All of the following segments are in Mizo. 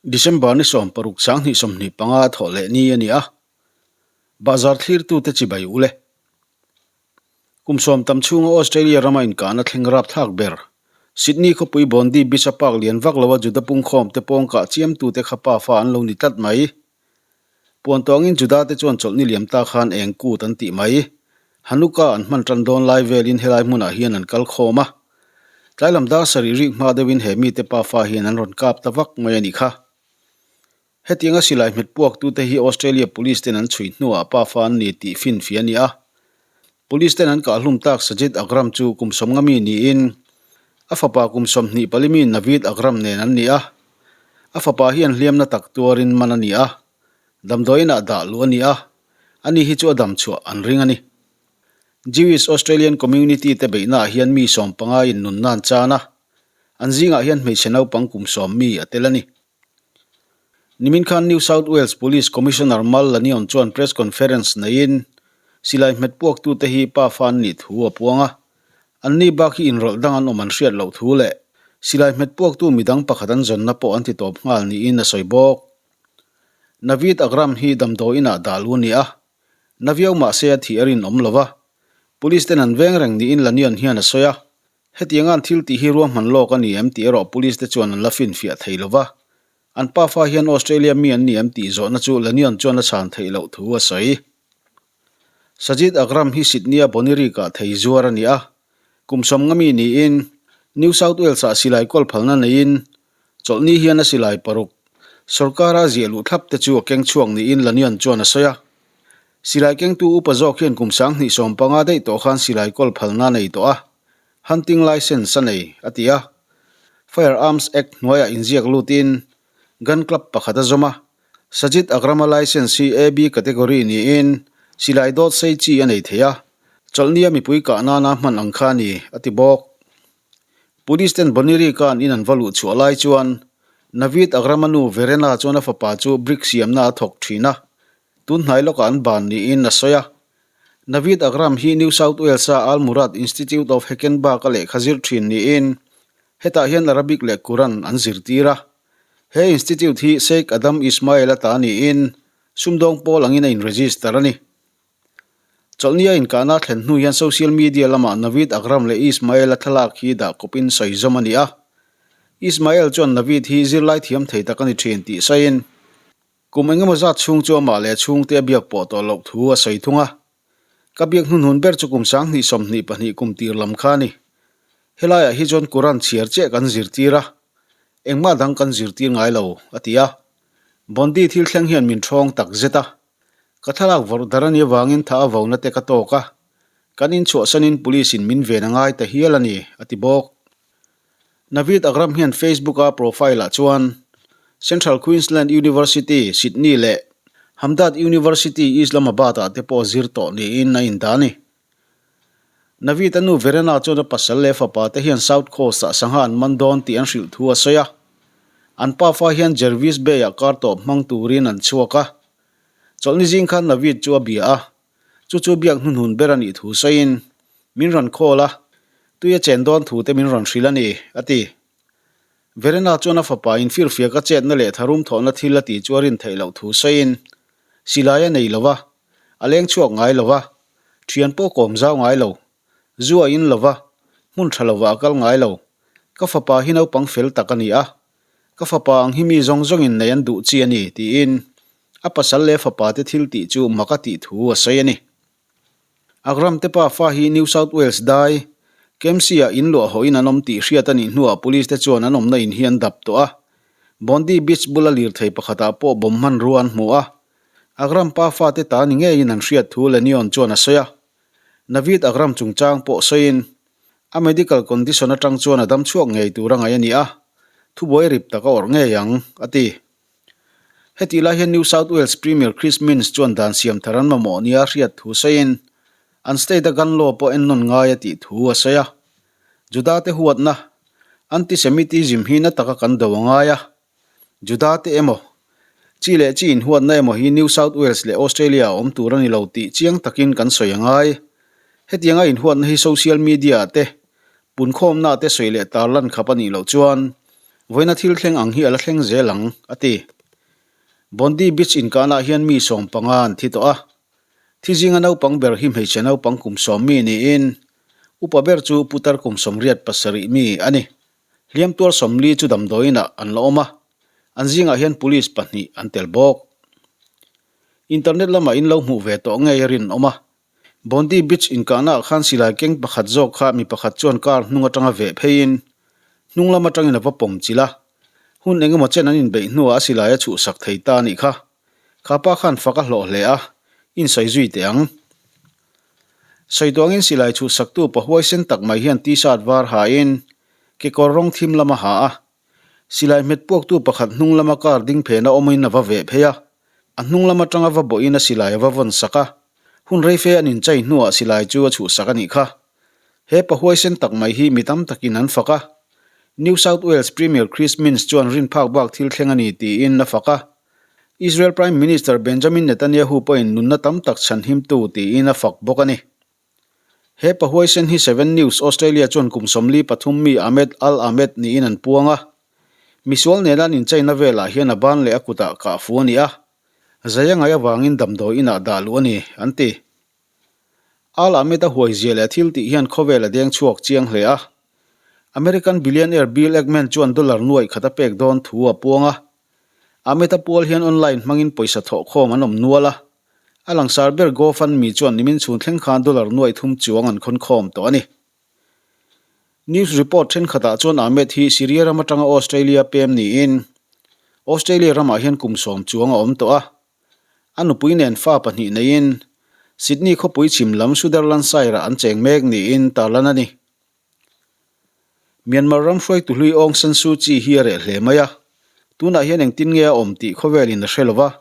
December ni 16 2025 thawh leh ni a ni a, Bahzar thlirtute chibai u le. Kum sawm tam chhunga Australia rama inkahna thleng rapthlak ber, Sydney khawpui Bondi Beach-a park lian vak loa Juda pungkhawmte pawngkah chiamtute kha pa fa an lo ni tlat mai. Puan tawngin Juda-te chuan chawlhni liam ta khan eng kut an tih mai. Hanukkah an hman tan dawn lai velin helai hmunah hian an kal khawm a. Tlai lam dar sarih rik hma deuhin he mite pa fa hian an rawn kap ta vak mai a nih kha. Hetianga silai hmet puaktute hi Australia Police ten an chhui hnuah pa fa an ni tih finfia a ni a. Police ten an kahhlum tak Sajid Akram chu kum 50 mi niin a fapa kum 24 mi Naveed Akram nen an ni a. A fapa hian hliamna tak tuarin man a ni a. Damdawiinah dah luh a ni a, ani hi chu a dam chhuah an ring a ni. Jewish Australian Community te beihnaah hian mi 15 in nunna an chan a, an zingah hian hmeichhe naupang kum 10 mi a tel a ni. Nimin khan New South Wales Police Commissioner Mal Lanyon chuan press conference neiin silai hmet puaktute hi pa fa an nih thu a puang a, anni bak hi inrawlh dang an awm an hriat loh thu leh silai hmet puaktu midang pakhat an zawnna pawh an ti tawp nghal niin a sawi bawk. Naveed Akram hi damdawi inah dah lu a ni a, na viau mah se a thih a rinawm lo va, Police ten an veng reng niin Lanyon hian a sawi a, hetianga an thil tih hi ruahman lawk a ni em tih erawh Police te chuan an la finfiah thei lo va, an pafa hian Australia mi an ni em tih zawhna chu Lanyon chuan a chhan theih loh thu a sawi. Sajid Akram hi Sydney-a Bonnyrigg-ah thei zuar a ni a, kum 50 mi niin New South Wales-ah silai kawl phalna neiin Chawlhni hian a silai paruk sorkara ziah luh thlap te chu a keng chhuak niin Lanyon chuan a sawi a. Silai kengtu upa zawk hian kum 2015 daih tawh khan silai kawl phalna a nei tawh a, hunting licence a nei, a ti a. Firearms Act hnuaiah inziak lutin gun club pakhat a zawm a. Sajid Akram-a licence hi AB category niin silai dawt sei chi a nei thei a, chawlhnia mipui kah nana hman ang kha a ni, a ti bawk. Police ten Boniri khan in an va luh chhuah lai chuan Naveed Akram-a nu Verena chuan a fapa chu brick siamna a thawk thin a, tun hnai lawkah an ban niin a sawi a. Naveed Akram hi New South Wales-a Al Murad Institute of Heckenberg-a lehkha zir thin niin hetah hian Arabic leh Quran an zirtir a. He institute hi Sheikh Adam Ismail-a ta niin sumdawng pawl angin a in-register a ni. Chawlhnia inkahna thlen hnu hian social media lamah Naveed Akram leh Ismael-a thlalak hi dah kawpin sawi zawm a ni a. Ismael chuan Naveed hi zirlai thiam thei tak a ni thin tih sawiin, kum engemaw zat chhung chu amah leh chhungte a biak pawh tawh loh thu a sawi thung a. Ka biak hnuhnun ber chu kum 2022 kum tir lam kha a ni. Helaiah hi chuan Quran chhiar chiah kan zirtir a, engmah dang kan zirtir ngai lo, a ti a. Bondi thil thleng hian min ṭhawng tak zet a. Ka thlalak vawrh dar a nih avangin tha a vona te ka tawk a, kan inchhuahsanin police in min ven a ngai ta hial a ni, a ti bawk. Naveed Akram hian Facebook a profile ah chuan Central Queensland University, Sydney leh Hamdard University, Islamabad ah te pawh zir tawh niin a indah a ni. Naveed a nu Verena chuan a pasal leh fapa te hian South Coast ah sangha an man dawn tih an hrilh thu a sawi a. An pafa hian Jervis Bay ah kar tawp hmang turin an chhuak a. Chawlhni zing khan Naveed chu a bia a, chu chu biak hnuhnun ber a nih thu sawiin, Min rawn call a, tui a chen dawn thu te min rawn hrilh a ni, a ti. Verena chuan a fapa in firfiak a chetna leh tharum thawhna thil a tih chu a rin theih loh thu sawiin, Silai a nei lo va, a leng chhuak ngai lo va, thian pawh kawm zau ngai lo, zu a in lo va, hmun tha lovah a kal ngai lo. Ka fapa hi naupang fel tak a ni a, Ka fapa ang hi mi zawng zawngin nei an duh chi a ni, tiin a pasal leh fapa te thil tih chu mak a tih thu a sawi a ni. Akram te pa fa hi New South Wales dai, Kempsey-ah in luah hawhin an awm tih hriat a nih hnuah police te chuan an awmna in hi an dap tawh a. Bondi Beach bula lirthei pakhatah pawh bomb hmanrua an hmu a. Akram pa fate ta ni ngeiin an hriat thu Lanyon chuan a sawi a. Naveed Akram chungchang pawh sawiin A medical condition atang chuan a dam chhuak ngei tur a ngaih a ni a, thubuai rip tak a awrh ngei ang, a ti. Hetih lai hian New South Wales Premier Chris Minns chuan dan siam thar an mamawh nia hriat thu sawiin, an state-a gun law pawh ennawn ngai a tih thu a sawi a. Juda-te huatna, anti-Semitism hi na taka kan do a ngai a, Juda te emaw, chi leh chi inhuatna emaw hi New South Wales leh Australia a awm tur a ni lo tih chiang takin kan sawi a ngai. Hetianga inhuatna hi social media ah te, punkhawmna ah te sawi leh tarlan khap a nih loh chuan, Vawiina thil thleng ang hi a la thleng zel ang, a ti. Bondi Beach inkahnaah hian mi 15 an thi tawh a. Thi zinga naupang ber hi hmeichhe naupang kum 10 mi niin upa ber chu putar kum 87 mi a ni. Hliam tuar 40 chu damdawiinah an la awm a, an zingah hian police pahnih an tel bawk. Internet lamah in lo hmuh ve tawh ngei a rinawm a. Bondi Beach inkahnaah khan silai keng pakhat zawk kha mi pakhat chuan car hnung atanga veh pheiin hnung lam atangin a va pawm chilh a. Hun engemaw chen an inbeih hnuah a silai a chhuhsak thei ta a nih kha. Kha pa khan fak a hlawh hle a, insawi zui teh ang. Sawi tuangin silai chhuhsaktu pa huaisen tak mai hian t-shirt var hain kekawr rawng thim lam a ha a. Silai hmet puaktu pakhat hnung lama car ding phena awmin a va veh phei a, a hnung lam atanga va bawhin a silai a va vawn sak a, hun reife an inchai hnuah silai chu a chhuhsak a nih kha. He pa huaisen tak mai hi mi tam takin an fak a, New South Wales Premier Chris Minns chuan rinphak bak thil thleng a ni tiin a fak a, Israel Prime Minister Benjamin Netanyahu pawhin nunna tam tak chhanhimtu tiin a fak bawk a ni. He pa huaisen hi Seven News Australia chuan kum 43 mi Ahmed Al Ahmed niin an puang a. Misual nena an inchaina velah hian a ban leh a kutah kah fu a ni a, zai a ngaih avangin damdawi inah dah luh a ni, an ti. Al Ahmed a huaizia leh a thil tih hian khawvel a deng chhuak chiang hle a. American billionaire Bill Ackman chuan dollar nuaih khat a pek dawn thu a puang a. Ahmed a pual hian online hmangin pawisa thawhkhawm an awm nual a. A langsar ber GoFundMe chuan nimin chhun thleng khan dollar 3,000 chuang an khawn khawm tawh a ni. News report thenkhatah chuan Ahmed hi Syria ram atanga Australia pem niin Australia ramah hian kum 10 chuang a awm tawh a. A nupui nen fa pahnih neiin Sydney khawpui chhim lam Sutherland Shire-ah an cheng mek niin tarlan a ni. Myanmar ram hruaitu hlui Aung San Suu Kyi hi a reh hle mai a, tunah hian engtin nge a awm tih khawvelin a hre lo va,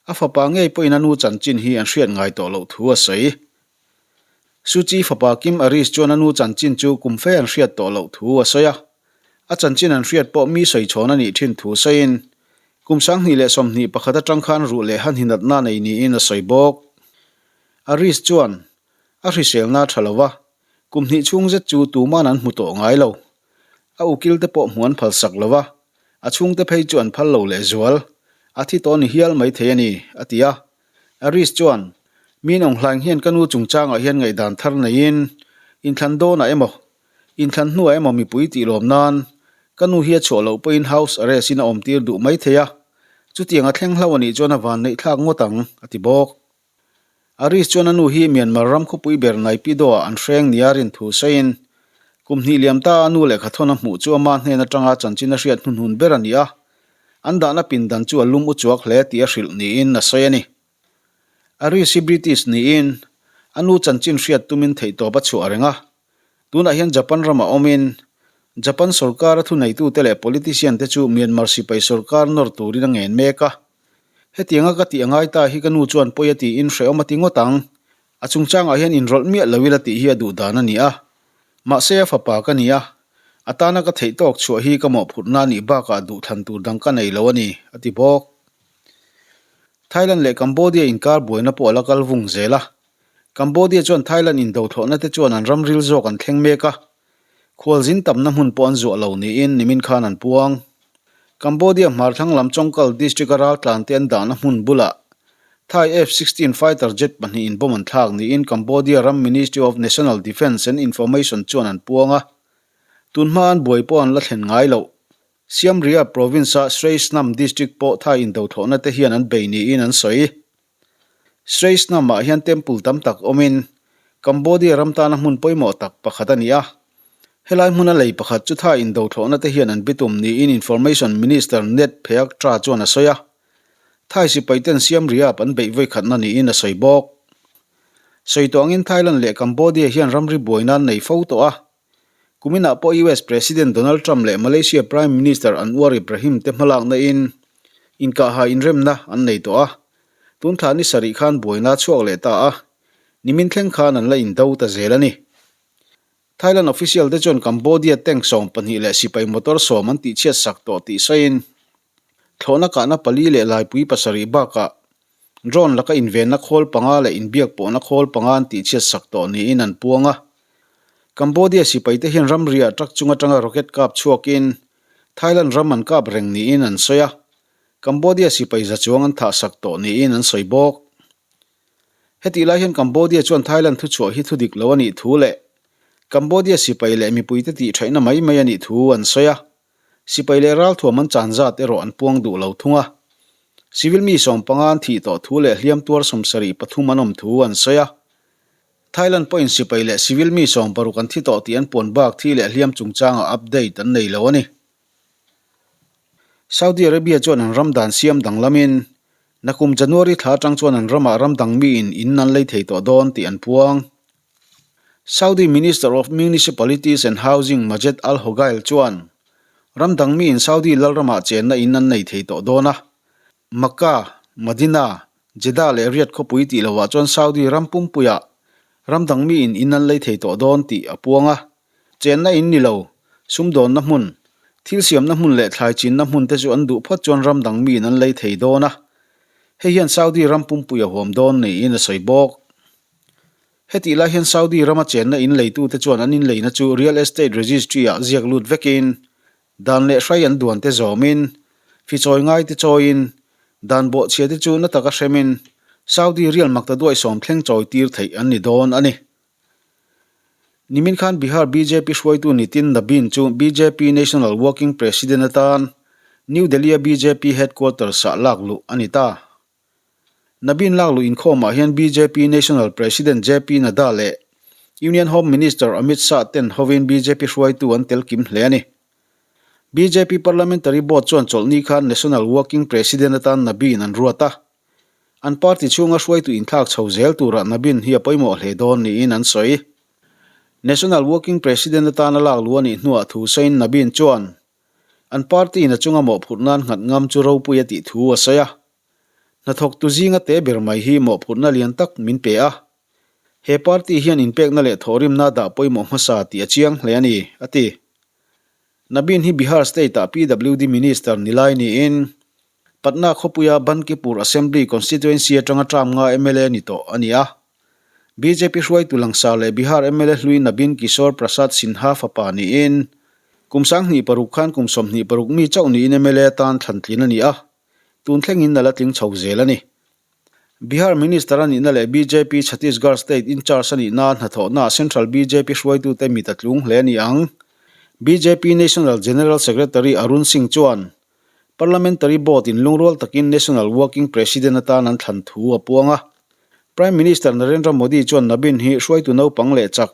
a fapa ngei pawhin a nu chanchin hi an hriat ngai tawh loh thu a sawi. Suu Kyi fapa Kim Aris chuan a nu chanchin chu kum fe an hriat tawh loh thu a sawi a, a chanchin an hriat pawh mi sawi chhawn a nih thin thu sawiin kum 2021 atang khan ruh leh hanhinatna nei niin a sawi bawk. Aris chuan a hriselna a tha lo va, Kum hnih chhung zet chu tuman an hmu tawh ngai lo. A ukil te pawh hmu an phal sak lo va, a chhungte phei chu an phal lo lehzual. A thi tawh ni hial mai thei a ni, a ti a. Aris chuan, Mi nawnghlaing hian ka nu chungchangah hian ngaihdan thar neiin, inthlan dawnah emaw, inthlan hnuah emaw mipui tih lawm nan, ka nu hi a chhuah loh pawhin house arrest in a awmtir duh mai thei a. Chutiang a thleng hlau a nih chuan a vanneih thlak ngawt ang, a ti bawk. Aris chuan a nu hi Myanmar ram khawpui ber Naypyidaw-ah an hreng nia rin thu sawiin, kum hnih liam ta a nu lehkhathawn a hmuh chu ama hnen atanga chanchin a hriat hnuhnun ber a ni a, an dahna pindan chu a lum u chuak hle tih a hrilh niin a sawi a ni. Aris hi British niin a nu chanchin hriat tumin theihtawp a chhuah reng a, tunah hian Japan ramah awmin Japan sorkara thuneitute leh politician te chu Myanmar sipai sorkar nawr turin a ngen mek a. Hetianga ka tih a ngai ta hi ka nu chuan pawi a tiin hrehawm a ti ngawt ang. A chungchangah hian inrawlh miah lo ila tih hi a duh dan a ni a. Mahse a fapa ka ni a, a tana ka theih tawk chhuah hi ka mawhphurhna a nih bakah duhthlan tur dang ka nei lo a ni, a ti bawk. Thailand leh Cambodia inkar buaina pawh a la kal vung zel a. Cambodia chuan Thailand indothlawhna te chuan an ram ril zawk an thleng mek a. Khualzin tamna hmun pawh an zuah lo niin nimin khan an puang. Cambodia hmarthlang lam Chongkal district-a raltlante an dahna hmun bulah Thai F-16 fighter jet pahnihin bomb an thlak niin Cambodia ram Ministry of National Defence and Information chuan an puang a. Tunhma an buai pawh an la thlen ngai loh. Siem Reap province-a Srei Snam district pawh Thai indothlawhna te hian an bei niin an sawi. Srei Snam-ah hian temple tam tak awmin Cambodia ram tana hmun pawimawh tak pakhat a ni a. Helai hmuna lei pakhat chu tha indothlawhna te hian an bitum niin Information Minister Ned Pheaktra chuan a sawi a. Thai sipaiten Siem Reap an beih vawikhatna niin a sawi bawk. Sawi tawh angin Thailand leh Cambodia hian ramri buaina an nei fo tawh a. Kuminah pawh US President Donald Trump leh Malaysia Prime Minister Anwar Ibrahim te hmalakna in inkahha inremna an nei tawh a, tun thla ni sarih khan buaina a chhuak leh ta a, nimin thleng khan an la indo ta zel a ni. Thailand official te chuan Cambodia tank 12 leh sipai motor 10 an tihchhiat sak tawh tih sawiin thlawhna kahna pali leh laipui pasarih bakah Drone laka invenna khawl panga leh inbiak pawhna khawl panga an tihchhiat sak tawh niin an puang a. Cambodia sipaite hian ramriah truck chung atanga rocket kap chhuakin. Thailand ram an kap reng niin an sawi a, Cambodia sipai za chuang an thahsak tawh niin an sawi bawk. Hetih lai hian Cambodia chuan Thailand thuchhuah hi thudik lo a nih thu leh Cambodia sipai leh mipuite tihṭhaihna mai mai a nih thu an sawi a, sipai leh ralthuam an chan zat erawh an puang duh lo thung a. Civil mi sawmpanga an thih tawh thu leh hliam tuar 73 an awm thu an sawi a. Thailand pawhin sipai leh civil mi 60 an thi tawh tih an puan bak thi leh hliam chungchangah update an nei lo a ni. Saudi Arabia chuan an ram dan siam danglamin nakum January thla atang chuan an ramah ram dang miin in an lei thei tawh dawn tih an puang. Saudi Minister of Municipalities and Housing Majed Al-Hogail chuan ram dang miin Saudi lalramah chenna in an nei thei tawh dawn a. Makkah, Madina, Jeddah leh Riyadh khawpui tih lovah chuan Saudi ram pumpuiah ram dang miin in an lei thei tawh dawn tih a puang a. Chenna in ni lo, sumdawnna hmun, thil siamna hmun leh thlai chinna hmun te chu an duh phawt chuan ram dang miin an lei thei dawn a. Hei hian Saudi ram pumpui a huam dawn niin a sawi bawk. Hetih lai hian Saudi rama chenna in leitute chuan an inleina chu Real Estate Registry-ah ziak lut vekin Dan leh hrai an duan te zawmin, fichawi ngai te chawiin, dan bawhchhia te chu na taka hremin Saudi rial makta duai sawm thleng chawi tir theih an ni dawn a ni. Nimin khan Bihar bjp hruaitu Nitin Nabin chu bjp National Working President atan New Delhi-a bjp headquarters-ah lak luh a ni ta. Nabin lakluh inkhawmah hian bjp National President JP Nadda leh Union Home Minister Amit Shah ten hovin bjp hruaitu an tel kim hle a ni. Bjp Parliamentary Board chuan chawlhni khan National Working President atan Nabin an ruat a. An party chhunga hruaitu inthlak chho zel turah Nabin hi a pawimawh hle dawn niin an sawi. National Working President atana lakluh a nih hnuah thu sawiin Nabin chuan an party in a chunga mawhphurh nan nghat ngam chu ropui a tih thu a sawi a. Hnathawktu zinga te ber mai hi mawhphurhna lian tak min pe a. He party hian inpekna leh thawhrimna dah pawimawh hmasa tih a chiang hle a ni, a ti. Nabin hi Bihar State-ah PWD Minister ni lai niin Patna khawpuia Bankipur Assembly Constituency atanga term nga mla ni tawh a ni a. Bjp hruaitu langsar leh Bihar mla hlui Nabin Kishore Prasad Sinha fapa niin kum 26 khan kum 26 mi chauh niin mla atan thlan tlin a ni a. Tun thlengin a la tling chho zel a ni. Bihar Minister a nihna leh bjp Chhattisgarh State in-charge a nihna hnathawhnaah Central bjp hruaitute mit a tlung hle a ni ang. Bjp National General Secretary Arun Singh chuan Parliamentary Board in lungrual takin National Working President atan an thlan thu a puang a. Prime Minister Narendra Modi chuan Nabin hi hruaitu naupang leh chak,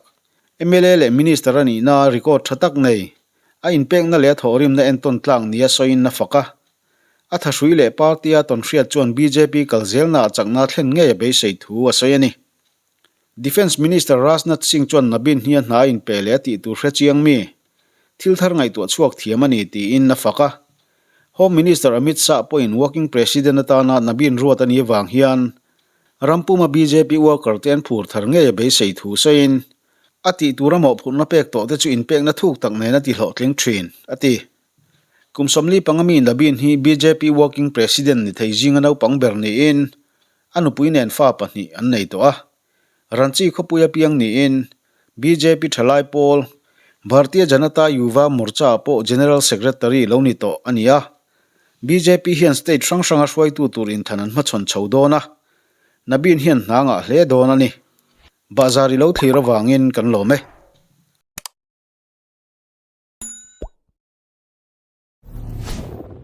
mla leh Minister a nihna record tha tak nei, a inpekna leh a thawhrimna entawn tlak nia sawiin a fak a. A thahrui leh party-a tawnhriat chuan bjp kal zelnaah chakna thlen ngei a beisei thu a sawi a ni. Defence Minister Rajnath Singh chuan Nabin hi a hna a inpe leh a tih tur hre chiang mi, thil thar ngaihtuah chhuak thiam a ni tiin a fak a. Home Minister Amit Shah pawhin working president atana Nabin ruat a nih avang hian ram puma bjp worker te an phur thar ngei a beisei thu sawiin a tih tura mawhphurhna pek tawh te chu inpekna thuk tak nen a ti hlawhtling thin, a ti. Kum 45 mi Nabin hi bjp working president ni thei zinga naupang ber niin a nupui nen fa pahnih an nei tawh a. Ranchi khawpui apiang niin bjp thalai pawl Bharatiya Janata Yuva Morcha pawh General Secretary lo ni tawh a ni a. Bjp hian state hrang hranga hruaitu tur inthan an hmachhawn chho dawn a, Nabin hian hna ngah hle dawn a ni. Bahzar i lo thlir avangin kan lawm e.